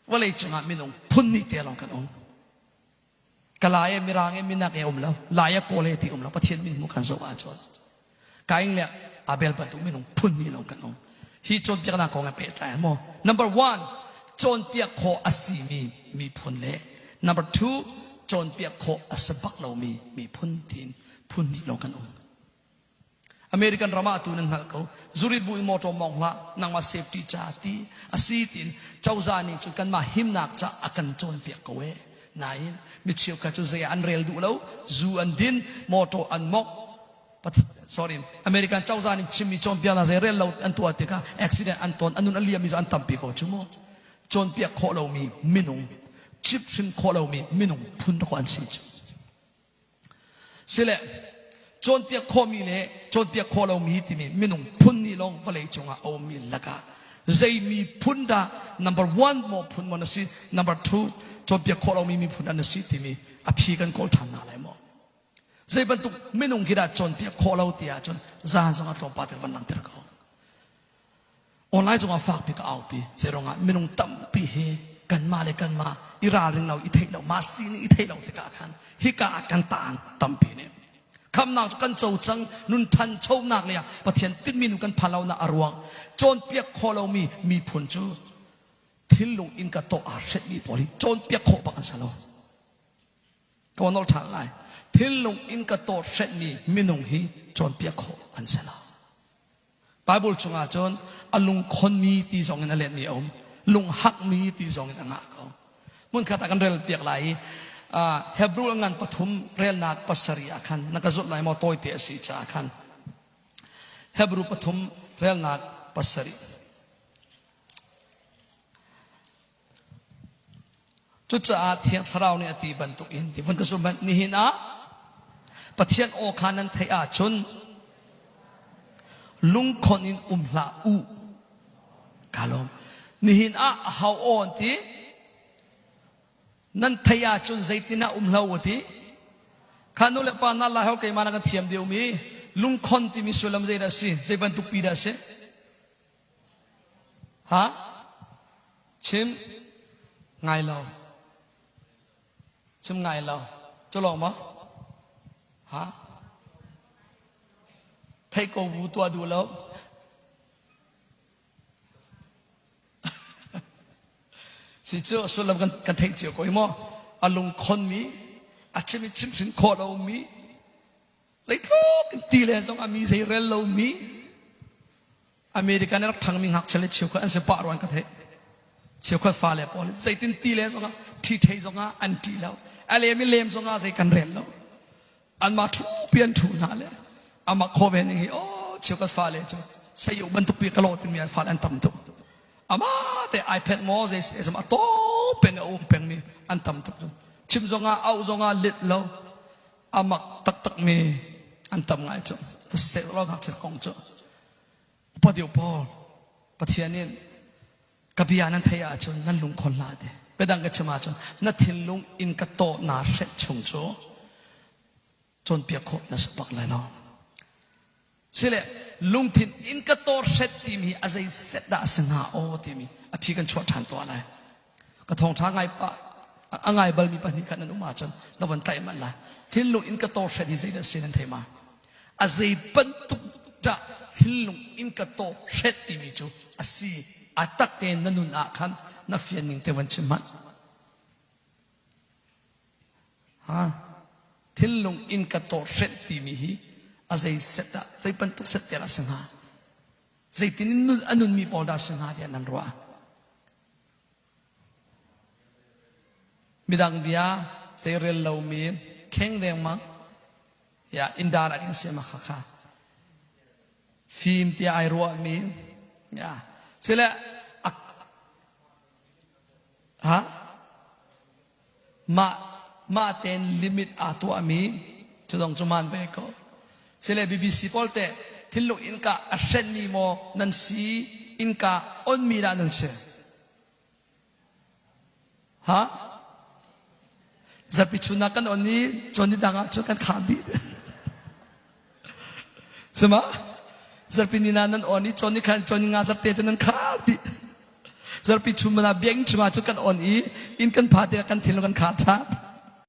Vawlei cungah minung phun nih te lawng kan um. Kalay e Mirang e Minak e um lo, Lai e Kawl e ti um lo, Pathian min hmu kan zoh ahcun. Kain le Abel bantuk minung phun nih lawng kan um. Hi cawnpiaknak kong he pehtlai maw? Number one, cawnpiak khawh a simi miphun le number two, cawnpiak khawh a si bak lomi miphun tiin phun hnih lawng kan um. American ram ah atu nan hngalh ko. Zurit bu in motor mawng hlah, nangmah safety ca ti a si tiin cozah nih cun kanmah himnak ca a kan cawnpiak ko ee. Nain mi cheukhat cu zei ah an rel duh lo, zu an din, motor an mawk. Sorry, American cozah nih chimmi cawnpiaknak zei rel lo an tuah tikah accident an ton, an nun a liammi cu an tampi ko cu mu. Cawnpiak khawh lomi minung, chip hrim khawh lomi minung phun ko an si cu. Sile cawnpiak khawhmi le cawnpiak khawh lomi timi minung phun nih lawng vawlei cungah a ummi lakah zei miphun dah number one maw phun maw na si number two cawnpiak khawh lomi miphun an si timi a phi kan kawl ṭhan hna lai maw? Zei bantuk minung khi dah cawnpiak khawh lo ti ahcun zan zong ah tlawmpal te van langhter ko. Online cungah fakpi ka aupi. Zeiruangah minung tampi hi kanmah le kanmah i ralring lo, i theih lo, mah sining i theih lo tikah khan hika ah kan taan tampi nih khamnak cu kan co cang nun ṭhanchonak lei ah Pathian tinhmi nu kan phan lonak a ruang cawnpiak khawh lomi miphun cu thinlung in ka tawh aa hretmi pawl hi cawnpiak khawh bak an si lo. Ka nolh ṭhan lai. Thinlung in ka tawh hretmi minung hi cawnpiak khawh an si lo. Bible chungah cun a lungkhonmi ti zong in a letmi a um. Lunghakmi ti zong in a ngah ko. Hmunkhat ah kan rel piak lai i Hebrew ngan pathum relnak pasarih ah khan na ka zulh lai maw tawite a si caah khan Hebrew pathum relnak pasarih. Cucaah Thiang Thlarau nih a ti bantukin ti vun ka zum hmanh nihin ah Pathian aw kha nan theih ahcun lungkhon in um hlah u. Ka lawm. Nihin ah aho aw an ti? Nan theih ahcun zeitin ah um hlah u ti? Kha nu le pa na lai ho keimah na kan thiam deuh mi lungkhon timi sullam zeidah a si? Zei bantuk pi dah a si? Ha? Chim ngai lo. Chim ngai lo. Cu lawng maw? Ha? Theih ko bu tuah duh lo. Si cu sullam kan, kan theih cio ko hi maw? A lungkhonmi, a chim i chimhrin khawh lomi, zeitluk in ti le zong a mi zei rel lomi, American i rak ṭhangmi ngakchia le cheukhat an si pah ruan ka theih. Cheukhat fale pawl zeitin ti le zongah ṭhi ṭhei zongah an ṭih lo. A lem i lem zongah zei kan rel lo. Anmah ṭhu pi an ṭhu hna le amah khaw ve ning hi oh cheukhat fale cu sayu bantuk pi ka lawh timi an fale an tam tuk. Amah te iPad maw zei se a to peng a um pengmi an tam tuk. Chim zongah auh zongah lit lo. Amak taktak mi an tam ngai cu. Seh lo ngakchia kong cu. Upa deuh pawl Pathian in ka bia nan theih ahcun nan lungkhon hlah ti. Biadang ka chim ahcun na thinlung in ka tawh naa hreh chung cu cawnpiak khawh na si bak lai lo. Sile lungthin in ka tawh hret timi a zei set dah a si hnga aw timi a phi kan chuah ṭhan tuah lai. Ka thawngṭha ngai pa a ngai balmi pahnih khat nan um ahcun na von tlaih manh lai. Thinlung in ka tawh hret hi zeidah si nan thei ma? A zei bantuk dah thinlung in ka tawh hret timi cu a si a tak tein na nun ah khan na fian ning te von chim hmanh. Ha? Thinlung in ka tawh hret timi hi a zei set ah zei bantuk set te dah si hnga? Zeitin in nun a nunmi pawl dah si hnga tiah nan ruah? Midang bia zeirel lomi kheng dengmang ya indirect in siam kha kha fim tiah ai ruahmi ya sile ha mah mah ten limit aa tuahmi cu dong cu man ve ko sile BBC pawl te thinlung innka a hrenmi maw nan si innka onmi dah nan si ha zarpi chun ah kan on i chon ni dang ah cun kan kham dih sima zarpi ni na nan on i chon ni khan chon ni nga zarte cu nan khar dih. Zarpi chun ah biakinn chungah cu kan on i inn kan pha tikah kan thinlung kan khar ṭhan.